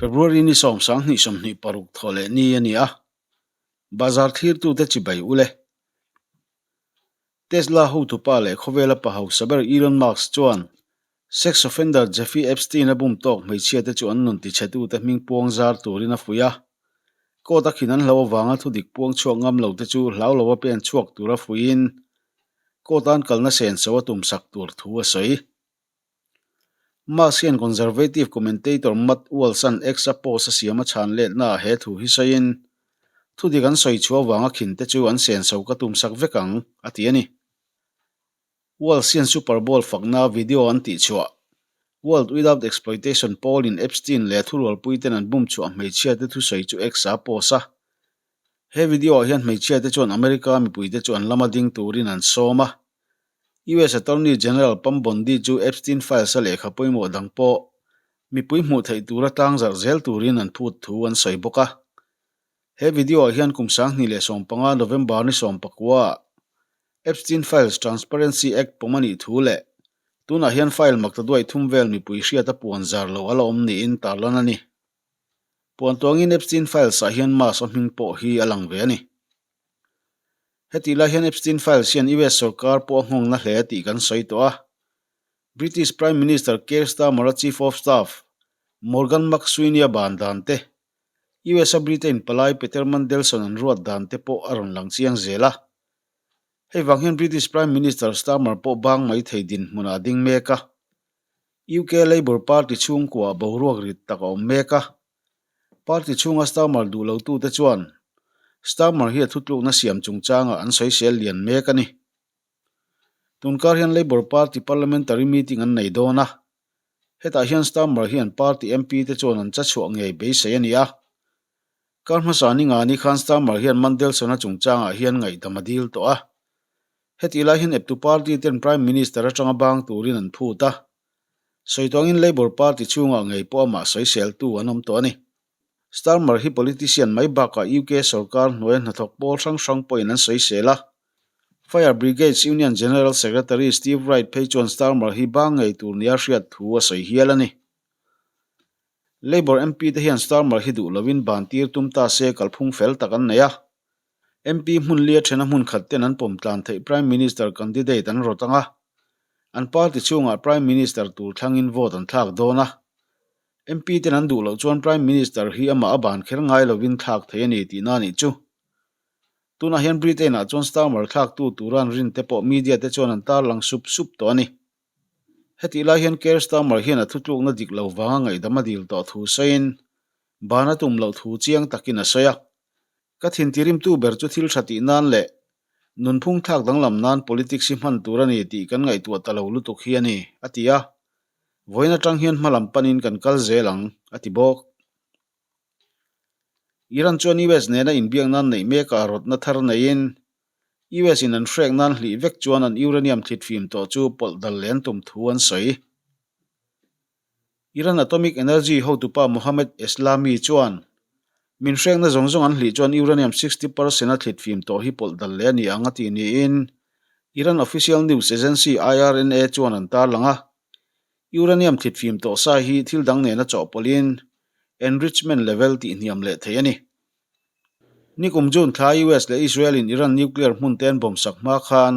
February ni 10 26 thawh leh ni a ni a, bazar thlirtute chibai u le. Tesla hotupa leh khawvela pa hausa ber Elon Musk chuan sex offender Jeffrey Epstein a bum tawk hmeichhia te chu an nun tichhetute hming puang zar turin a fuih a. Court a khin an hlo avanga thudik puang chhuak ngam lo te chu hlau lo a pen chhuak tura fuihin court an kalna senso a tumsak tur thu a sawi. Musk hian Conservative commentator Matt Walsh-a'n X-a post a siam a chhan letnaah he thu hi sawiin, Thudik an sawi chhuah avanga khin te chu an senso ka tumsak vek ang, a ti a ni. Walsh hian Super Bowl fakna video an tihchhuah, World Without Exploitation pawlin Epstein leh a thurualpuiten an bum chhuah hmeichhiate thusawi chu X-a post a. He video-ah hian hmeichhiate chuan America mipuite chu an lama ding turin an sawm a. US Attorney General Pam Bondi chu Epstein Files-a lehkha pawimawh dang pawh mipui hmuh theih tura tlangzarh zel turin an phut thu an sawi bawk a. He video-ah hian kum 2015 November ni 19-ah Epstein Files Transparency Act pawm a nih thu leh tunah hian file maktaduai thum vel mipui hriata puan zar loh a la awm niin tarlan a ni. Puan tuangin Epstein Files-ah hian Musk-a hming pawh hi a lang ve a ni. Hetih lai hian Epstein Files hian US sorkar pawh a nghawng na hle tih kan sawi tawh a. British Prime Minister Keir Starmer-a Chief of Staff Morgan McSweeney-a ban dan te, US-a Britain palai Peter Mandelson an ruat dan te pawh a rawn lang chiang zel a. Hei vang hian British Prime Minister Starmer pawh bang mai thei dinhmunah a ding mek a. UK Labour Party chhungkuaah boruak rit tak a awm mek a. Party chhunga Starmer duh lotute chuan Starmer hi a thutlukna siam chungchangah an sawisel lian mek a ni. Tunkar hian Labour Party parliamentary meeting an nei dawn a, hetah hian Starmer hian party MP te chuan an chachhuah ngei beisei a ni a. Kar hmasa ni nga ni khan Starmer hian Mandelson-a chungchangah hian ngaihdam a dil tawh a. Hetih lai hian eptu party ten Prime Minister atanga bang turin an phut a. Sawi tawngin Labour Party chhungah ngei pawh amah sawiseltu an awm tawh a ni. Starmer hi politician mai bakah UK sorkar hnuaia hnathawk pawl hrang hrang pawhin an sawisel a. Fire Brigades Union General Secretary Steve Wright phei chuan Starmer hi bang ngei tur nia hriat thu a sawi hial a ni. Labour MP te hian Starmer hi duh lovin ban tir tum ta se kalphung fel tak an nei a. MP hmun lia thena hmun khat ten an pawm tlan theih Prime Minister candidate an rawt ang a, an party chhungah Prime Minister tur thlangin vote an thlak dawn a. MP ten an duh loh chuan Prime Minister hi amah a ban kher ngai lovin thlak thei a ni tihna a nih chu. Tunah hian Britain-ah chuan Starmer thlaktu tura an rin te pawh media te chuan an tarlang sup sup tawh a ni. Hetih lai hian Keir Starmer hian a thutlukna dik lo vanga ngaihdam a dil tawh thu sawiin ban a tum loh thu chiang takin a sawi a. Ka thintirimtu ber chu thil tha tih nan leh nunphung thlak danglam nan politics hi hman tur a ni tih kan ngaihtuah ta lo lutuk hi a ni, a ti a. Vawiin atang hian hmalam panin kan kal zel ang, a ti bawk. Iran chuan US nena inbiak nan neih mekah rawtna thar neiin US in an hrek nan hlih vek chuan an uranium thlitfim tawh chu pawlh dal leh an tum thu an sawi. Iran Atomic Energy hotupa Mohammad Eslami chuan, Min hrekna zawng zawng an hlih chuan uranium 60 percent a thlitfim tawh hi pawlh dal leh a ni ang a ti niin Iran official news agency IRNA chuan an tarlang a. Uranium thlitfim tawh sa hi thil dang nena chawhpawlhin enrichment level tihhniam leh theih a ni. Nikum June thla US leh Israel in Iran nuclear hmun te an bawm sak hma khan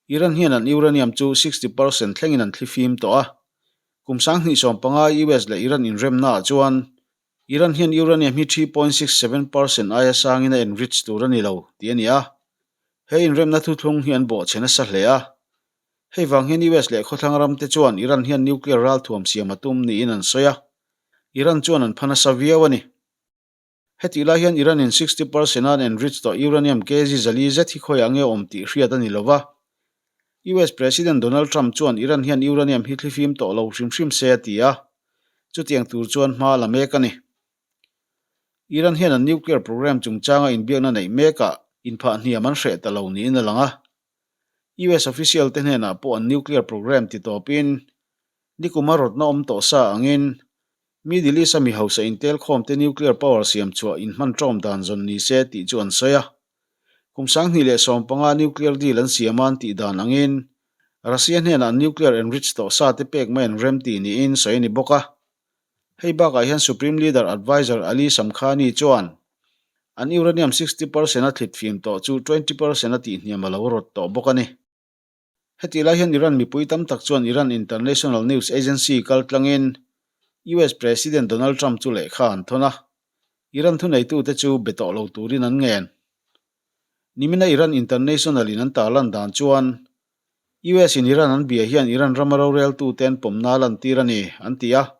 Iran hian an uranium chu 60 percent thlengin an thlifim tawh a. Kum 2015 US leh Iran inremna ah chuan Iran hian uranium hi 3.67 percent aia sangin a enrich tur a ni lo tih a ni a. He inremna thuthlung hi an bawhchhe nasa hle a. Hei vang hian US leh khawthlang ram te chuan Iran hian nuclear ralthuam siam a tum niin an sawi a. Iran chuan an pha nasa viau a ni. Hetih lai hian Iran in 60 percent an enrich tawh uranium kg zali zet hi khawiah nge awm tih hriat a ni lo va. US President Donald Trump chuan Iran hian uranium hi thlifim tawh lo hrim hrim se a ti a, chutiang tur chuan hma la mek a ni. Iran hian an nuclear program chungchanga inbiakna neih mekah inphah hniam an hreh ta lo niin a lang a. US official te hnenah pawh an nuclear program ti tawpin nikum a rawtna awm tawh sa angin Middle East a mi hausa intelkhawm te nuclear power siam chhuah inhman ṭawm dan zawn ni se tih chu an sawi a. Kum 2015 nuclear deal an siam a an tih dan angin Russia hnenah nuclear enrich tawh sa te pek mai an rem tih niin sawi a ni bawk a. Hei bakah hian Supreme Leader Adviser Ali Shamkhani chuan an uranium 60 percent a thlit fim tawh chu 20 percent a tihhniam a lo rawt tawh bawk a ni. Hetih lai hian Iran mipui tam tak chuan Iran International News Agency kaltlangin US President Donald Trump chu lehkha an thawn a, Iran thuneitute chu be tawh lo turin an ngen. Nimina Iran International in an tarlan dan chuan US in Iran an bia hian Iran rama roreltute an pawmna a lantir a ni, an ti a.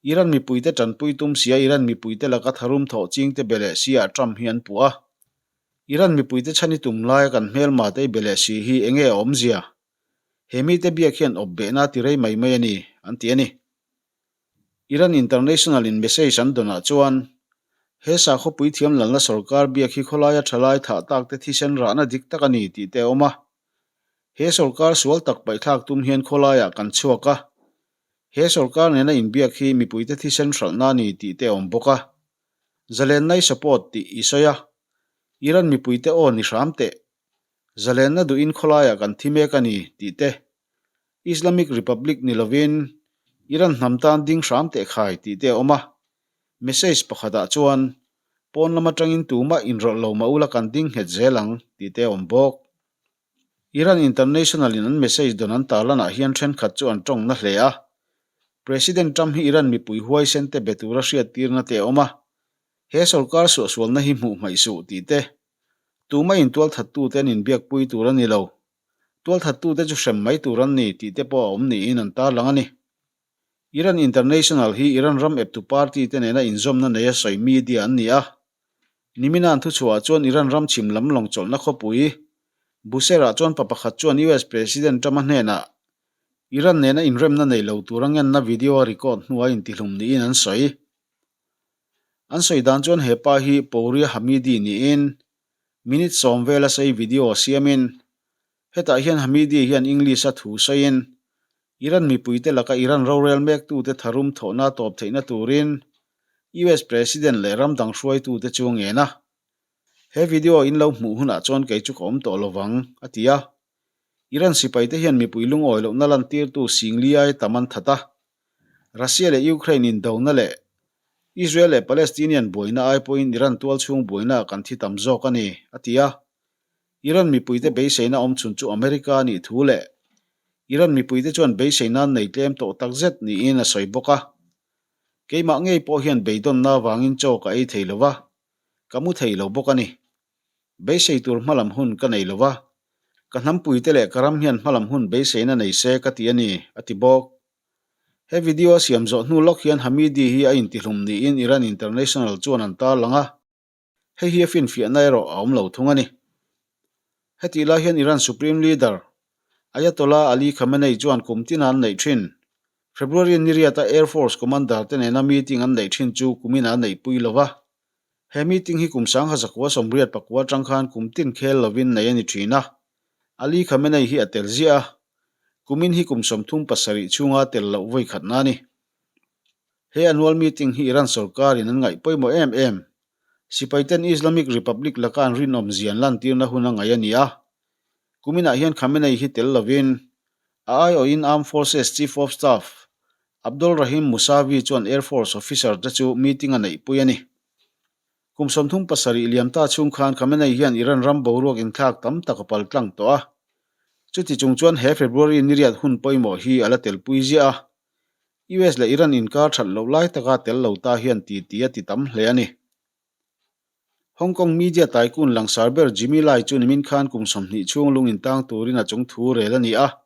Iran mipuite tanpui tum sia Iran mipuite laka tharum thawh chingte be leh si ah Trump hi an puh a. Iran mipuite chhan i tum laia kan hmelma te i be leh si hi enge a awmzia? He mite biak hian awp behna ti rei mai mai a ni, an ti a ni. Iran International in message an dawnah chuan, He sakhawpui thiam lalna sorkar biak hi khawlaia thalai thah tak te thisen rahna dik tak a ni tih te a awm a. He sorkar sual tak paihthlak tum hian khawlaiah kan chhuak a. He sorkar nena inbiak hi mipuite thisen hralhna a ni tih te a awm bawk a. Zalenna i support tih i sawi a, Iran mipuite aw ni hram teh, zalenna duhin khawlaiah kan thi mek a ni tih te, Islamic Republic ni lovin Iran hnam tan ding hram teh khai tih te a awm a. Message pakhatah chuan pawn lam atangin tumah inrawlh lo mah ula kan ding nghet zel ang tih te a awm bawk. Iran International in an message dawn an tarlanah hian thenkhat chu an tawng na hle a. President Trump hi Iran mipui huaisen te be tura hriattirna te a awm a. He sorkar suahsualna hi hmuh hmaih suh tih te. Tumah in tualthattute an inbiakpui tur a ni lo. Tualthattute chu hrem mai tur an ni tih te pawh a awm niin an tarlang a ni. Iran International hi Iran ram eptu party te nena inzawmna neia sawi media an ni a. Nimina an thuchhuahah chuan Iran ram chhim lam lawng chawlhna khawpui Bushehr-ah chuan pa pakhat chuan US President Trump-a hnenah Iran nena inremna nei lo tura ngenna video a record hnuah intihlum niin an sawi. An sawi dan chuan he pa hi Pouria Hamidi niin minute 10 vela sei video siamin hetah hian Hamidi hian English-a thu sawiin Iran mipuite laka Iran rorel mektute tharum thawhna tawp theihna turin US President leh ram dang hruaitute chu a ngen a. He video in lo hmuh hunah chuan kei chu ka awm tawh lovang, a ti a. Iran sipaite hian mipui lungawi lohna lantirtu Singli ai tam an that a. Russia leh Ukraine indona leh Israel leh Palestinian buaina ai pawhin Iran tualchhung buainaah kan thi tam zawk a ni, a ti a. Iran mipuite beiseina awm chhun chu America a nih thu leh Iran mipuite chuan beiseina an nei tlem tawh takzet niin a sawi bawk a. Keimah ngei pawh hian beidawnna avangin chaw ka ei thei lo va, ka mu thei lo bawk a ni. Beisei tur hmalam hun ka nei lo va, ka hnampuite leh ka ram hian hmalam hun beiseina nei se ka ti a ni, a ti bawk. He video a siam zawh hnu lawk hian Hamidi hi a intihlum niin Iran International chuan an tarlang a. Hei hi a finfiahna erawh a awm lo thung a ni. Hetih lai hian Iran Supreme Leader, Ayatollah Ali Khamenei chuan kum tina an neih thin. February ni riata Air Force Commander te nena meeting an neih thin chu kumin a neihpui lo va. He meeting hi kum 1989 atang khan kum tin khel lovin nei a ni thin a. Ali Khamenei hi a tel ziah a. Kumin hi kum 37 chhunga tel loh vawi khatna a ni. He annual meeting hi Iran sorkarin an ngaih pawimawh em em. Sipaiten Islamic Republic laka an rinawm zia an lantirna hun a ngaih a ni a. Kuminah hian Khamenei hi tel lovin a aiawhin Armed Forces Chief of Staff Abdolrahim Mousavi chuan Air Force officer te chu meeting a neihpui a ni. Kum 37 liam ta chhung khan Khamenei hian Iran ram boruak inthlak tam tak a paltlang tawh a. Chuti chung chuan he February niriat hun pawimawh hi a la telpui ziah a. US leh Iran inkar that loh lai taka tel lo ta hian titi a ti tam hle a ni. Hong Kong media tycoon langsar ber Jimmy Lai chu nimin khan kum 20 chhung lung intang turin a chung thu rel a ni a.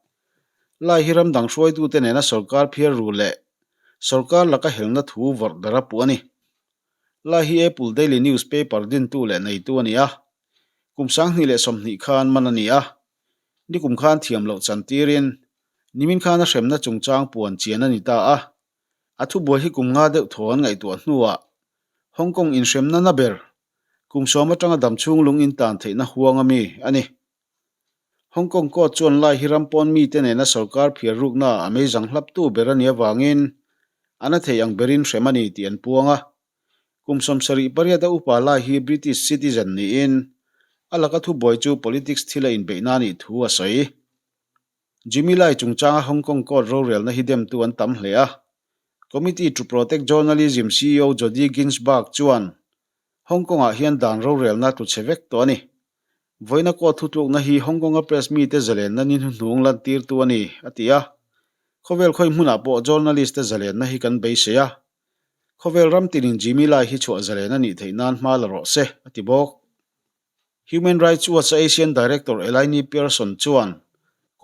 Lai hi ram dang hruaitute nena sorkar phiar ru leh sorkar laka helna thu vawrh dar a puh a ni. Lai hi Apple Daily Newspaper dintu leh neitu a ni a. Kum 2020 khan man a ni a. Nikum khan thiam loh chantirin Nimin khan a hremna chungchang puan chian a ni ta a, a thubuai hi kum nga deuh thaw an ngaihtuah hnuah Hong Kong inhremna na ber kum 10 atanga damchhung lung intan theihna huang a mi a ni. Hong Kong court chuan lai hi ram pawn mite nena sorkar phiar ruknaah a meizang hlaptu ber a nih avangin a na thei ang berin hrem a ni tih an puang a. Kum 78 a upa lai hi British citizen niin a laka thubuai chu politics thila inbeihna a nih thu a sawi. Jimmy Lai chungchanga Hong Kong court rorelna hi demtu an tam hle a. Committee to Protect Journalism ceo Jodie Ginsberg chuan, Hong Kong-ah hian dan rorelna tlu chhe vek tawh a ni. Vawiina court thutlukna hi Hong Kong-a press mite zalenna ni hnuhnung lantirtu a ni, a ti a. Khawvel khawi hmunah pawh journalist-te zalenna hi kan beisei a. Khawvel ram tinin Jimmy Lai hi chhuah zalen a nih theih nan hma la rawh se, a ti bawk. Human Rights Watch-a Asian Director Elaine Pearson chuan,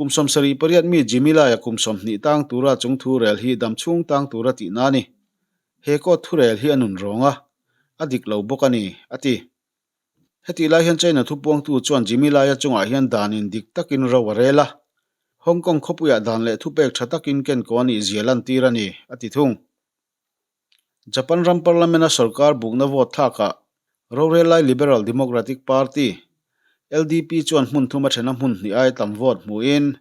Kum 78 mi Jimmy Lai-a kum 20 tang tura chung thu rel hi dam chhung tang tura tihna a ni. He court thurel hi a nun rawng a, a dik lo bawk a ni, a ti. Hetih lai hian China thupuangtu chuan Jimmy Lai-a chungah hian danin dik takin ro a rel a, Hong Kong khawpuiah dan leh thupek tha takin ken kaw a nih zia lantir a ni, a ti thung. Japan ram parliament-a sorkar bukna vote thlakah rorel lai Liberal Democratic Party, LDP, chuan hmun thum a thena hmun hnih aia tam vote hmuhin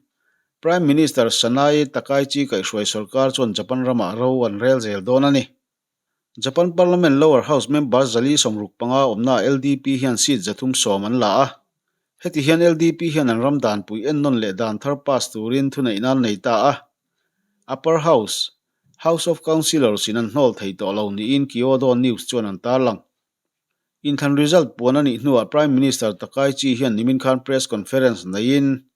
Prime Minister Sanae Takaichi kaihhruai sorkar chuan Japan ramah ro an rel zel dawn a ni. Japan Parliament Lower House member 165 awmnaah LDP hian seat 310 an la a. Heti hian LDP hian an ram danpui ennawn leh dan thar pass turin thuneihna an nei ta a. Upper House, House of Councillors in an hnawl thei tawh lo niin Kyodo News chuan an tarlang. Inthlan result puan a nih hnuah Prime Minister Takaichi hian nimin khan press conference neiin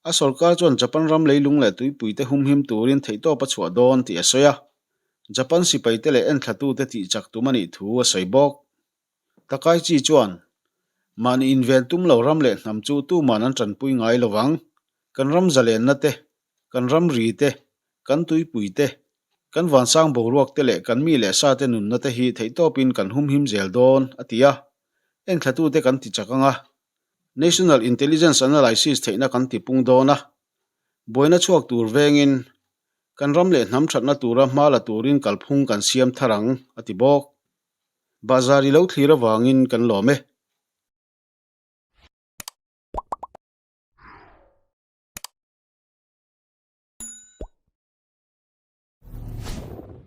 a sorkar chuan Japan ram leilung leh tuipuite humhim turin theihtawp a chhuah dawn tih a sawi a. Japan sipaite leh enthlatute tihchak tum a nih thu a sawi bawk. Takaichi chuan, Mahni inven tum lo ram leh hnam chu tuman an tanpui ngai lo vang. Kan ram zalenna te, kan ramri te, kan tuipui te, kan vansang boruak te leh kan mi leh sa te nunna te hi theihtawpin kan humhim zel dawn, a ti a. Enthlatute kan ti chak ang a. National Intelligence Analysis theihna kan ti pung dawn a. Buaina chhuak tur vengin kan ram leh hnam thatna tura hma la turin kalphung kan siam thar ang, a ti bawk. Bahzar i lo thlir avangin kan lawm e.